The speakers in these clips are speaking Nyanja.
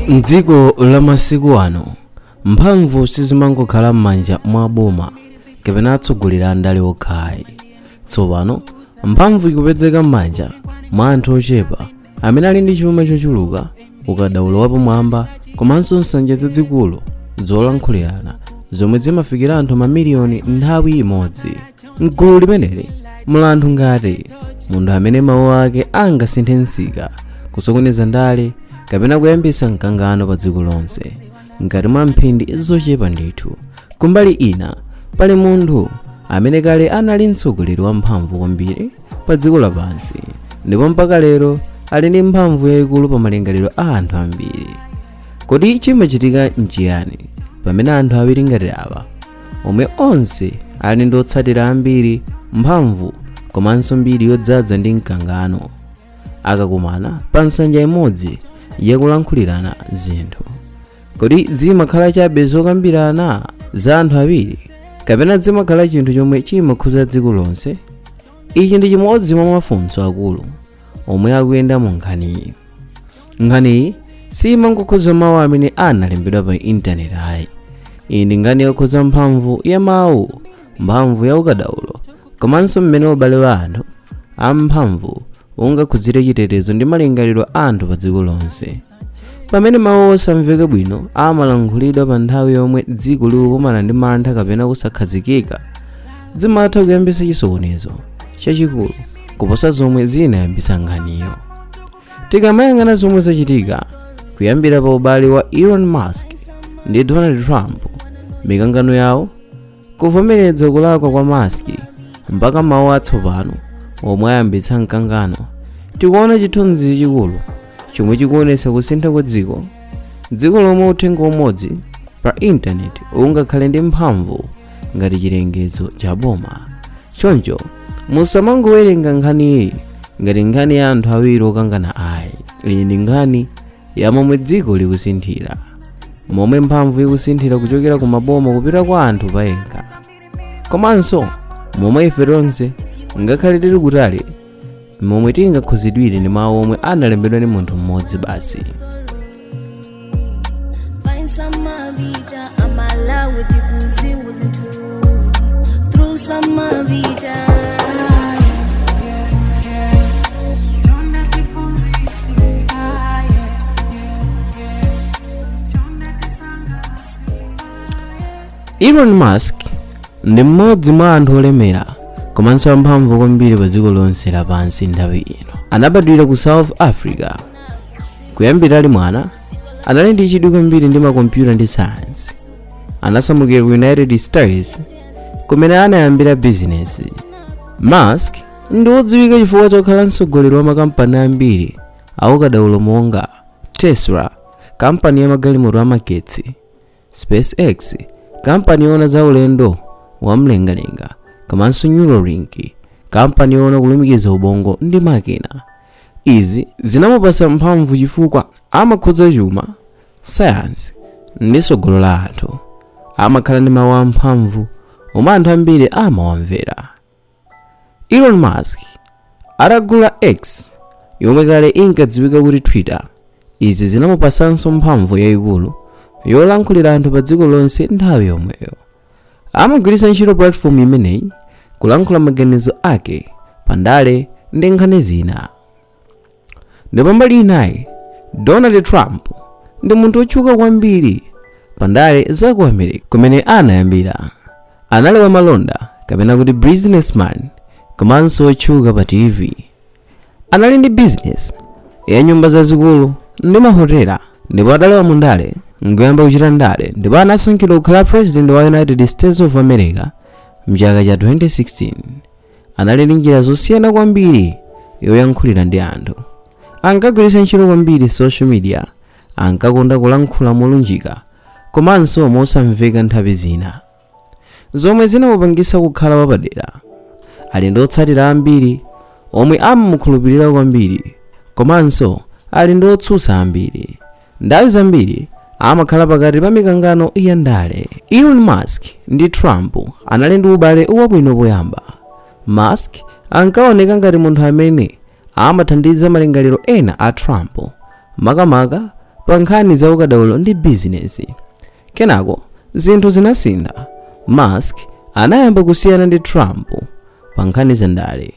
Mdziko la masiku ano, mphamvu sizimangokhala m'manja mwa boma kapena atsogoleri a ndale okhayi. Tsopano mphamvu ikupezeka m'manja mwa anthu ochepa amene ali ndi chuma chochuluka, ukadaulo wapamwamba komanso nsanja zazikulu zolankhulirana zomwe zimafikira anthu mamiliyoni nthawi imodzi. Mgulu limeneli muli anthu ngati munthu amene mawu ake angasinthe msika, kusokoneza ndale kapena kuyambitsa mkangano pa dziko lonse mkati mwa mphindi zochepa ndithu. Kumbali ina, pali munthu amene kale anali mtsogoleri wamphamvu kwambiri pa dziko lapansi ndipo mpaka lero ali ndi mphamvu yayikulu pa malingaliro a anthu ambiri. Kodi chimachitika nchiyani pamene anthu awiri ngati awa, omwe onse ali ndi otsatira ambiri, mphamvu komanso mbiri yodzaza ndi mkangano, akakumana pa nsanja imodzi yakulankhulirana zinthu? Kodi zimakhala chabe zokambirana za anthu awiri, kapena zimakhala chinthu chomwe chimakhudza dziko lonse? Ichi ndi chimodzi mwa mafunso akulu omwe akuyenda mu nkhaniyi. Nkhaniyi simangokhudza mawu amene analembedwa pa intaneti ayi. Iyi ndi nkhani yokhudza mphamvu ya mawu, mphamvu ya ukadaulo komanso mmene ubale wa anthu amphamvu ungakhudzire chitetezo ndi malingaliro a anthu pa dziko lonse. Pamene mawu osamveka bwino amalankhulidwa pa nthawi yomwe dziko likukumana ndi mantha kapena kusakhazikika, zimatha kuyambitsa chisokonezo chachikulu kuposa zomwe zinayambitsa nkhaniyo. Tikamayang'ana zomwe zachitika kuyambira pa ubale wa Elon Musk ndi Donald Trump, mikangano yawo, kuvomereza kulakwa kwa Musk, mpaka mawu atsopano omwe ayambitsa mkangano, tikuona chithunzi chachikulu chomwe chikuonetsa kusintha kwa dziko, dziko lomwe uthenga umodzi pa intaneti ungakhale ndi mphamvu ngati chilengezo cha boma. Choncho musamangowerenga nkhaniyi ngati nkhani ya anthu awiri okangana ayi. Iyi ndi nkhani ya momwe dziko likusinthira, momwe mphamvu ikusinthira kuchokera ku maboma kupita kwa anthu payekha, komanso momwe ife tonse, ngakhale tili kutali, momwe tingakhuzidwire ndi mawu omwe analembedwa ndi munthu mmodzi basi. Find Samavita, Amalawi tikuziwa zinthu through Samavita. Elon Musk ndi mmodzi mwa anthu olemera komanso amphamvu kwambiri pa dziko lonse lapansi nthawi ino. Anabadwira ku South Africa. Kuyambira ali mwana, anali ndi chidwi kwambiri ndi makompyuta ndi sayansi. Anasamukira ku United States kumene anayambira bizinesi. Musk ndi wodziwika chifukwa chokhala mtsogoleri wa makampani ambiri aukadaulo monga Tesla, kampani ya magalimoto amagetsi, SpaceX, kampani yoona za ulendo wa mlengalenga, komanso Neuralink, kampani yoona kulumikiza ubongo ndi makina. Izi zinamupatsa mphamvu chifukwa amakhudza chuma, sayansi ndi tsogolo la anthu. Amakhala ndi mawu amphamvu omwe anthu ambiri amawamvera. Elon Musk atagula X, yomwe kale inkadziwika kuti Twitter, izi zinamupatsanso mphamvu yayikulu yolankhulira anthu pa dziko lonse nthawi yomweyo. Amagwiritsa ntchito platform imeneyi kulankhula maganizo ake pa ndale ndi nkhani zina. Ndipo mbali inayi, Donald Trump ndi munthu wotchuka kwambiri pa ndale za ku America kumene anayambira. Anali wamalonda kapena kuti businessman komanso wotchuka pa TV. Anali ndi business ya nyumba zazikulu ndi mahotela, ndipo adalowa mu ndale nkuyamba kuchita ndale, ndipo anasankhidwa kukhala president wa United States of America mchaka cha 2016. Anali ndi njira zosiyana kwambiri yoyankhulira ndi anthu. Ankagwiritsa ntchito kwambiri social media, ankakonda kulankhula molunjika komanso mosamveka nthawi zina, zomwe zinamupangisa kukhala wapadera. Ali ndi otsatira ambiri omwe amamukhulupirira kwambiri, komanso ali ndi otsutsa ambiri. Nthawi zambiri amakhala pakati pa mikangano ya ndale. Elon Musk ndi Trump anali ndi ubale wabwino poyamba. Musk ankaoneka ngati munthu amene amathandiza malingaliro ena a Trump, makamaka Pa nkhani za ukadaulo ndi bizinesi. Kenako zinthu zinasintha. Musk anayamba kusiyana ndi Trump pa nkhani za ndale.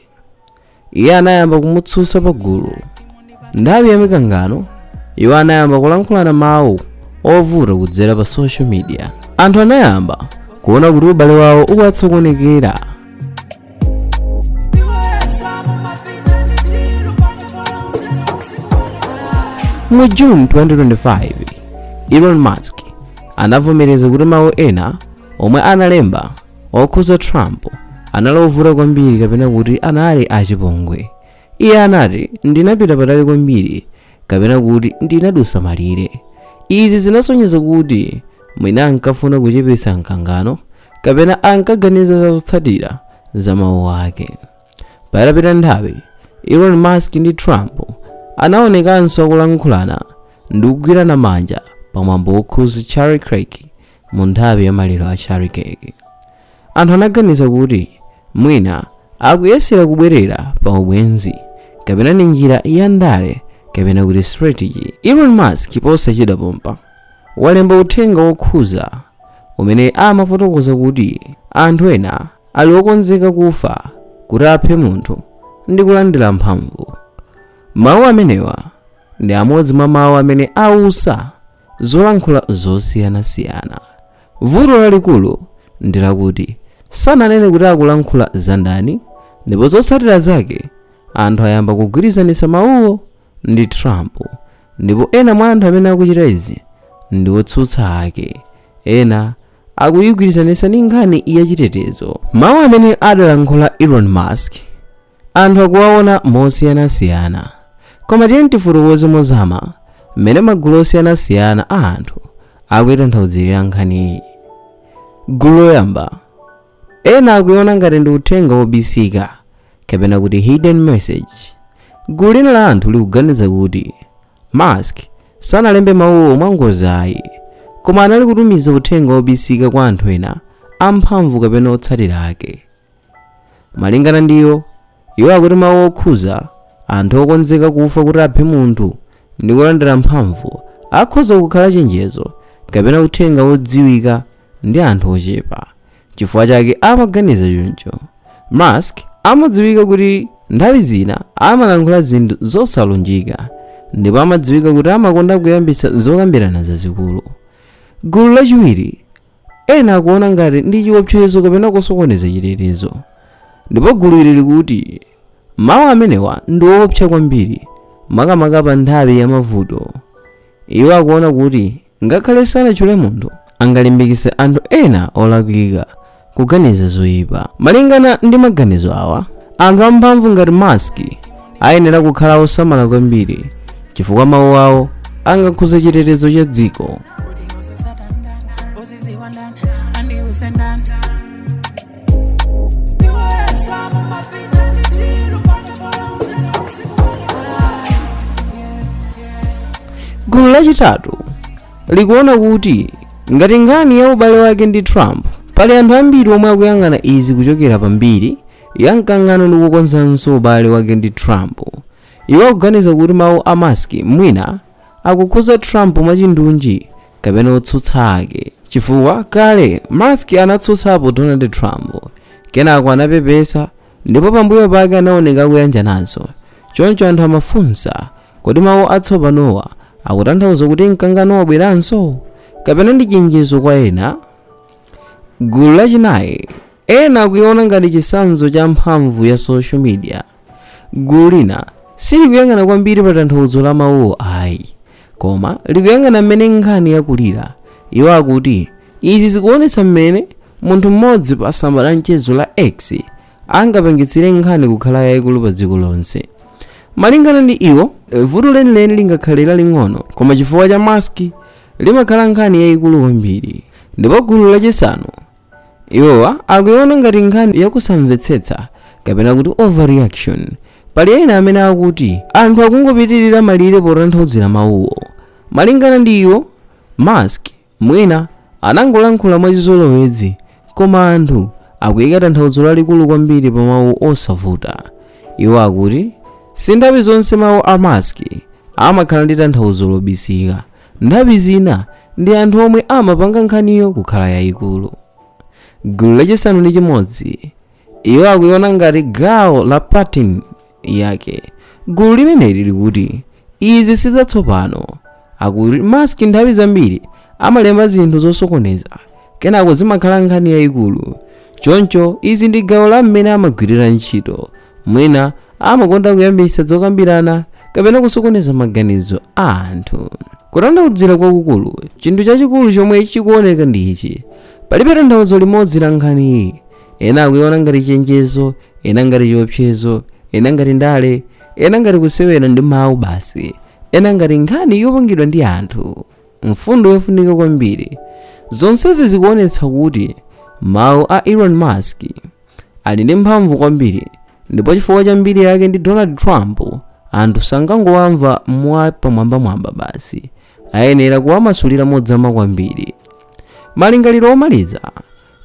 Iye anayamba kumutsutsa pagulu. Nthawi ya mikangano, iwo anayamba kulankhulana mawu ovuta kudzera pa social media. Anthu anayamba kuona kuti ubale wawo ukuwatsokonekera. Mu June 2025, Elon Musk anavomereza kuti mawu ena omwe analemba okhuza Trump anali ovuta kwambiri kapena kuti anali achipongwe. Iye anati, "Ndinapita patali kwambiri kapena kuti ndinadusa malire." Izi zinasonyeza kuti mwina ankafuna kuchepetsa mkangano kapena ankaganiza za zotsatira za mawu ake. Patapita nthawi, Elon Musk ndi Trump anaonekanso akulankhulana ndi kugwirana manja pamwambo wokhuza Charlie Kirk mu nthawi ya maliro a Charlie Kirk. Anthu anaganiza kuti mwina akuyesera kubwerera pa ubwenzi kapena ndi njira ya ndale kapena kuti strategy. Elon Musk posachedwa pompa walemba uthenga wokhuza umene amafotokoza kuti anthu ena ali okonzeka kufa kuti aphe munthu ndi kulandira mphamvu. Mawu amenewa ndi amodzi mwa mawu amene ausa zolankhula zosiyanasiyana. Vuto lalikulu ndi lakuti sananene kuti akulankhula za ndani, ndipo zotsatira zake anthu ayamba kugwirizanitsa mawuwo ndi Trump, ndipo ena mwa anthu amene akuchita izi ndi otsutsa ake. Ena akuyigwirizanitsa ndi nkhani yachitetezo. Mawu amene adalankhula Elon Musk anthu akuwaona mosiyanasiyana, koma tiyeni tifotokoze mozama mmene magulu osiyanasiyana a anthu akuyitanthauzirira nkhaniyi. Gulu loyamba, ena akuiona ngati ndi uthenga wobisika kapena kuti hidden message. Gulu lina la anthu likuganiza kuti Musk sanalembe mawuwo mwangozi ayi, koma anali kutumiza uthenga wobisika kwa anthu ena amphamvu kapena otsatira ake. Malingana ndi iwo, iwo akuti mawu okhuza anthu okonzeka kufa kuti aphe munthu ndi kulandira mphamvu akhoza kukhala chenjezo kapena uthenga wodziwika ndi anthu ochepa. Chifukwa chake amaganiza choncho, Musk amadziwika kuti nthawi zina amalankhula zinthu zosalunjika ndipo amadziwika kuti amakonda kuyambitsa zokambirana zazikulu. Gulu lachiwiri, ena akuona ngati ndi chiopsezo kapena kusokoneza chitetezo, ndipo gulu ili likuti mawu amenewa ndi woopsa kwambiri, makamaka pa nthawi ya mavuto. Iwo akuona kuti ngakhale sanatchule munthu, angalimbikitse anthu ena olakwika kuganiza zoyipa. Malingana ndi maganizo awa, anthu amphamvu ngati Musk ayenera kukhala osamala kwambiri chifukwa mawu awo angakhuze chitetezo cha dziko. Gulu lachitatu likuona kuti ngati nkhani ya ubale wake ndi Trump, pali anthu ambiri omwe akuyang'ana izi kuchokera pambiri ya mkangano ndi kukonzanso ubale wake ndi Trump. Iwo akuganiza kuti mawu a Musk mwina akukhuza Trump mwachindunji kapena otsutsa ake, chifukwa kale Musk anatsutsapo Donald Trump, kenako anapepesa ndipo pambuyo pake anaoneka akuyanjananso. Choncho anthu amafunsa, kodi mawu atsopanowa akutanthauza kuti mkangano wabweranso kapena ndi chenjezo kwa ena? Gulu lachinayi, ena akuiona ngati chitsanzo cha mphamvu ya social media. Gulu lina silikuyang'ana kwambiri pa tanthauzo la mawuwo ayi, koma likuyang'ana mmene nkhani yakulira. Iwo akuti izi zikuonetsa mmene munthu mmodzi pa tsamba la mchezo la X angapangitsire nkhani kukhala yayikulu pa dziko lonse. Malingana ndi iwo, vuto lenileni lingakhale laling'ono, koma chifukwa cha Musk limakhala nkhani yayikulu kwambiri. Ndipo gulu lachisanu, iwowa akuiona ngati nkhani yakusamvetsetsa kapena kuti overreaction. Pali ena amene akuti anthu akungopitirira malire potanthauzira mawuwo. Malingana ndi iwo, Musk mwina anangolankhula mwachizolowezi, koma anthu akuyika tanthauzo lalikulu kwambiri pa mawu osavuta. Iwo akuti si nthawi zonse mawu a Musk amakhala ndi tanthauzo lobisika. Nthawi zina ndi anthu omwe amapanga nkhaniyo kukhala yayikulu. Gulu lachisanu ndi chimodzi, iwo akuiona ngati gawo la pattern yake. Gulu limeneli likuti izi sizatsopano. Akuti Musk nthawi zambiri amalemba zinthu zosokoneza, kenako zimakhala nkhani yayikulu. Choncho izi ndi gawo la mmene amagwirira ntchito. Mwina amakonda kuyambitsa zokambirana kapena kusokoneza maganizo a anthu. Kutanthauzira kwakukulu, chinthu chachikulu chomwe chikuoneka ndi ichi: palibe tanthauzo limodzi la nkhaniyi. Ena akuiona ngati chenjezo, ena ngati chiopsezo, ena ngati ndale, ena ngati kusewera ndi mawu basi, ena ngati nkhani yopangidwa ndi anthu. Mfundo yofunika kwambiri, zonsezi zikuonetsa kuti mawu a Elon Musk ali ndi mphamvu kwambiri, ndipo chifukwa cha mbiri yake ndi Donald Trump, anthu sangangowamva mwa pamwambamwamba basi, ayenera kuwamasulira modzama kwambiri. Malingaliro omaliza,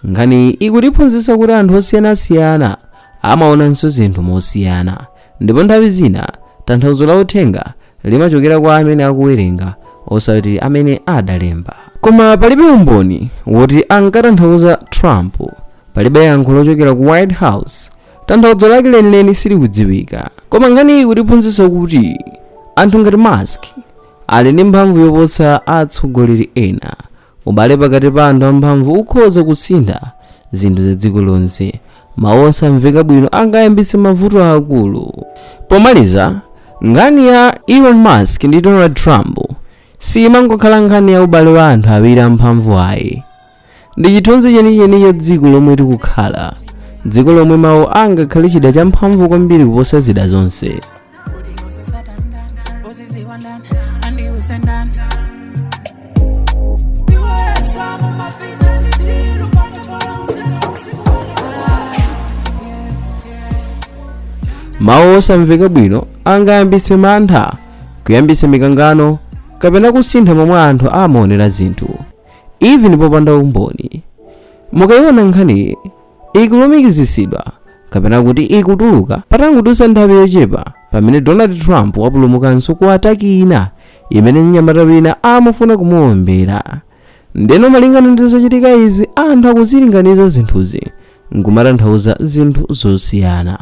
nkhani ikutiphunzitsa kuti anthu osiyanasiyana amaonanso zinthu mosiyana, ndipo nthawi zina tanthauzo la uthenga limachokera kwa amene akuwerenga, osati amene adalemba. Koma palibe umboni woti ankatanthauza Trump. Palibe yankho lochokera ku White House. Tanthauzo lake lenileni silikudziwika. Koma nkhani ikutiphunzitsa kuti anthu ngati Musk ali ndi mphamvu yoposa atsogoleri ena. Ubale pakati pa anthu amphamvu ukhoza kusintha zinthu za dziko lonse. Mawu osamveka bwino angayambitse mavuto akulu. Pomaliza, nkhani ya Elon Musk ndi Donald Trump simangokhala nkhani ya ubale wa anthu awiri amphamvu ayi. Ndi chithunzi chenicheni cha dziko lomwe tikukhala, dziko lomwe mawu angakhale chida champhamvu kwambiri kuposa zida zonse. Kodi uzisatandani, uziziwandani, andiusendani? Mawu osamveka bwino angayambitse mantha, kuyambitsa mikangano, kapena kusintha momwe anthu amaonera zinthu, even popanda umboni. Mukayiona nkhaniyi ikulumikizitsidwa kapena kuti ikutuluka patangodutsa nthawi yochepa pamene Donald Trump wapulumukanso ku attack ina imene mnyamata wina amafuna kumuwombera. Ndeno malingana ndi zochitika izi, anthu akuzilinganiza zinthuzi nkumatanthauza zinthu zosiyana.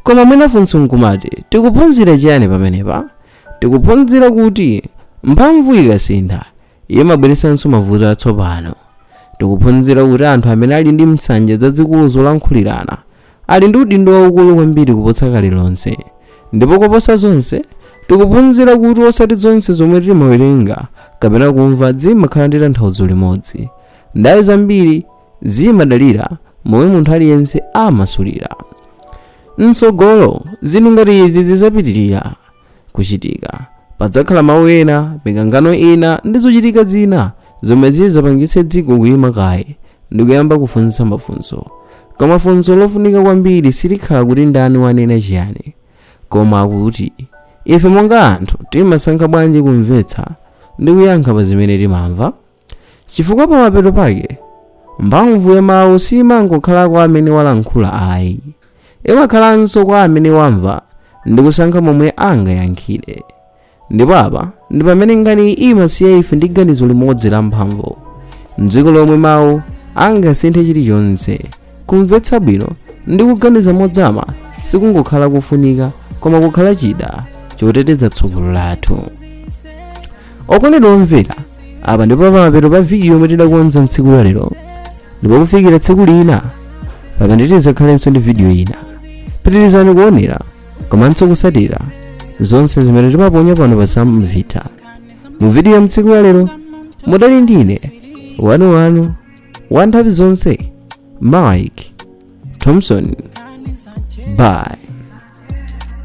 Koma mwina funso nkumati, tikuphunzira chiyani pamenepa? Tikuphunzira kuti mphamvu ikasintha imabweretsanso mavuto atsopano. Tikuphunzira kuti anthu amene ali ndi nsanja zazikulu zolankhulirana ali ndi udindo waukulu kwambiri kuposa kale lonse. Ndipo koposa zonse, tikuphunzira kuti osati zonse zomwe timawerenga kapena kumva zimakhala ndi tanthauzo limodzi. Nthawi zambiri zimadalira momwe munthu aliyense amasulira. Mtsogolo zinthu ngati izi zidzapitirira kuchitika. Padzakhala mawu ena, mikangano ina ndi zochitika zina zomwe zidzapangitse dziko kuyima kaye ndi kuyamba kufunsa mafunso. Koma funso lofunika kwambiri silikhala kuti ndani wanena chiyani, koma kuti ife monga anthu timasankha bwanji kumvetsa ndi kuyankha pa zimene timamva. Chifukwa pamapeto pake, mphamvu ya mawu simangokhala kwa amene walankhula ayi, imakhalanso kwa amene wamva ndi kusankha momwe angayankhire. Ndipo apa ndi pamene nkhani imasiya ife ndi ganizo limodzi la mphamvu. Mdziko lomwe mawu angasinthe chilichonse, kumvetsa bwino ndi kuganiza modzama sikungokhala kufunika, koma kukhala chida choteteza tsogolo lathu. Okondedwa omvera, apa ndipo pamapeto pa video yomwe tidakonza tsiku la lero. Ndipo kufikira tsiku lina pamene tidzakhalenso ndi video ina, pitirizani kuonera komanso kutsatira zonse zimene timaponya pano pa Sam Vita. Mu video ya mtsiku la lero mudali ndine wanuwanu wa nthawi zonse, Mike Thompson. Bye.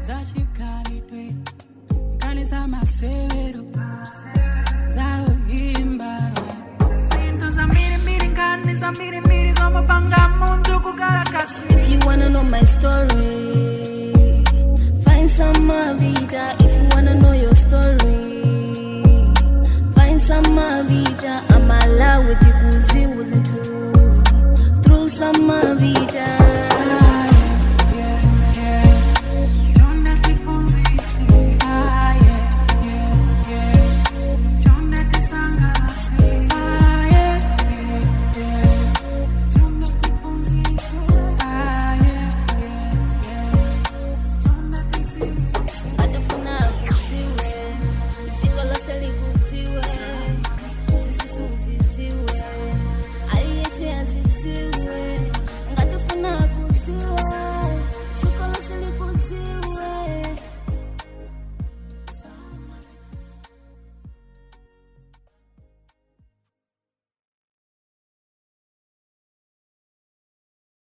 Zachikhalidwe, nkhani za masewero, zaoimba, zinthu zambirimbiri, nkhani zambirimbiri zomapanga munthu kukhala kasi. If you wanna know my story, find Samavita. If you wanna know your story, find Samavita. Amalawi tikuziwa zinthu through Samavita.